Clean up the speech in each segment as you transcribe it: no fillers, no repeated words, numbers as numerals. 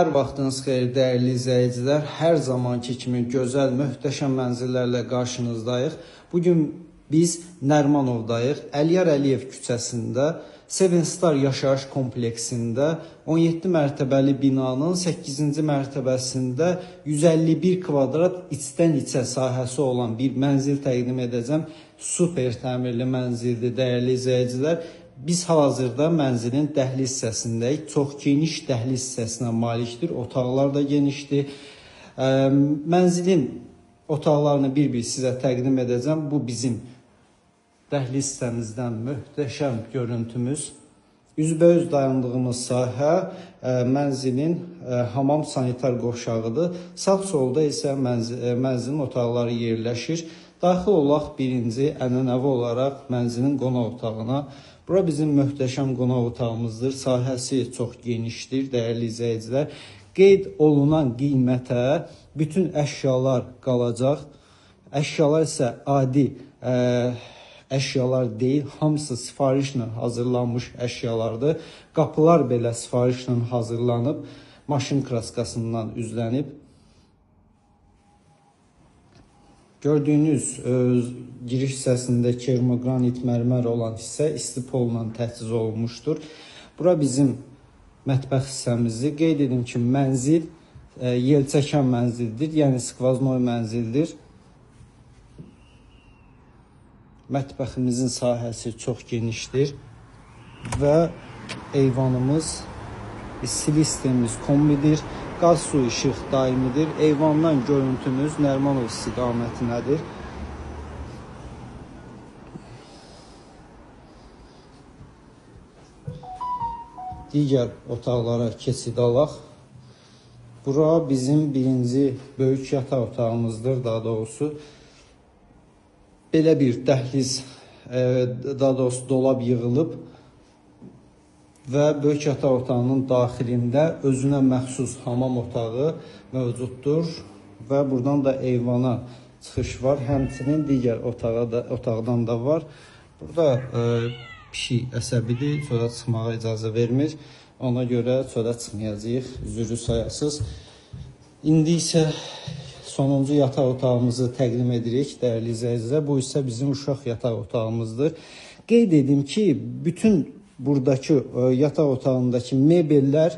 Hər vaxtınız xeyir dəyərli izləyicilər, hər zamanki kimi gözəl, möhtəşəm mənzillərlə qarşınızdayıq. Bugün biz Nərmanovdayıq, Əliyar Əliyev küçəsində, Seven Star yaşayış kompleksində 17 mərtəbəli binanın 8-ci mərtəbəsində 151 kvadrat içdən içə sahəsi olan bir mənzil təqdim edəcəm. Super təmirli mənzildir dəyərli izləyicilər. Biz hal-hazırda mənzilin dəhliz hissəsindəyik. Çox geniş dəhliz hissəsinə malikdir. Otaqlar da genişdir. Mənzilin otaqlarını bir-bir sizə təqdim edəcəm. Bu bizim dəhliz hissəmizdən möhtəşəm görüntümüz. Üzbəüz dayandığımız sahə mənzilin hamam sanitar qovşağıdır. Sağ-solda isə mənzilin otaqları yerləşir. Daxil olaq birinci ənənəvi olaraq mənzilin qonaq otağına. Bura bizim möhtəşəm qonaq otağımızdır. Sahəsi çox genişdir, dəyərli izləyicilər. Qeyd olunan qiymətə bütün əşyalar qalacaq. Əşyalar isə adi əşyalar deyil, hamısı sifarişlə hazırlanmış əşyalardır. Qapılar belə sifarişlə hazırlanıb, maşın kraskasından üzlənib. Gördüyünüz giriş hissəsində kermoqranit mərmər olan hissə istipolla təchiz olunmuşdur. Bura bizim mətbəx hissəmizdir. Qeyd edim ki, mənzil yelçəkən mənzildir, yəni skvaznoy mənzildir. Mətbəximizin sahəsi çox genişdir və eyvanımız, istilik sistemimiz kombidir. Qaz, su, işıq daimidir. Eyvandan görüntümüz Nərmanov istiqamətinədir. Digər otaqlara keçid alaq. Bura bizim birinci böyük yataq otağımızdır, daha doğrusu. Belə bir dəhliz, daha doğrusu dolab yığılıb və böyük yataq otağının daxilində özünə məxsus hamam otağı mövcuddur və buradan da eyvana çıxış var. Həmçinin digər otaqdan da var. Burada pişik əsəbidir, çölə çıxmağa icazə vermir. Ona görə çölə çıxmayacağıq, üzrü sayasız. İndi isə sonuncu yataq otağımızı təqdim edirik, dəyərli izləyicilər. Bu isə bizim uşaq yataq otağımızdır. Qeyd edim ki, bütün buradakı yataq otağındakı mebellər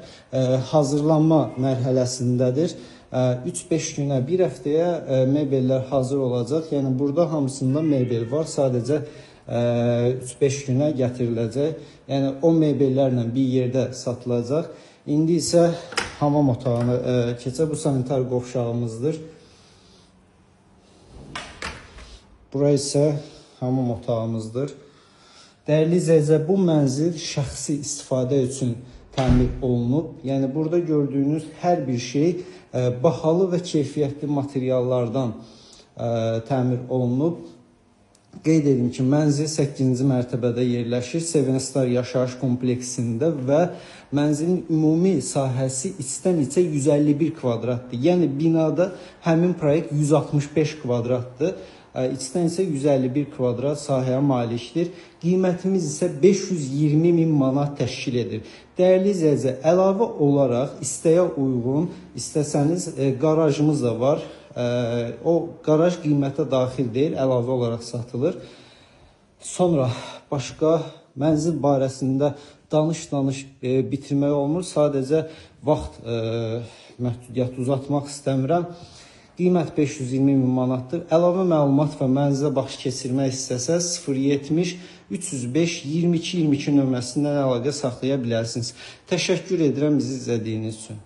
hazırlanma mərhələsindədir. 3-5 günə, bir həftəyə mebellər hazır olacaq. Yəni burada hamısında mebel var, sadəcə 3-5 günə gətiriləcək. Yəni o mebellərlə bir yerdə satılacaq. İndi isə hamam otağına keçək. Bu sanitar qovşağımızdır. Bura isə hamam otağımızdır. Dəyərli izləyicilər, bu mənzil şəxsi istifadə üçün təmir olunub. Yəni burada gördüyünüz hər bir şey bahalı və keyfiyyətli materiallardan təmir olunub. Qeyd edim ki, mənzil 8-ci mərtəbədə yerləşir, Seven Star yaşayış kompleksində və mənzilin ümumi sahəsi içdən içə 151 kvadratdır. Yəni binada həmin proyekt 165 kvadratdır. İçdən isə 151 kvadrat sahəyə malikdir. Qiymətimiz isə 520 min manat təşkil edir. Dəyərli izləyicilər, əlavə olaraq istəyə uyğun, istəsəniz qarajımız da var. O qaraj qiymətə daxil deyil, əlavə olaraq satılır. Sonra başqa mənzil barəsində danış-danış bitirmək olmur. Sadəcə vaxt məhdudiyyəti uzatmaq istəmirəm. Qiymət 520 min manatdır. Əlavə məlumat və mənzilə baxış keçirmək istəsəz 070 305 22 22 nömrəsindən əlaqə saxlaya bilərsiniz. Təşəkkür edirəm bizi izlədiyiniz üçün.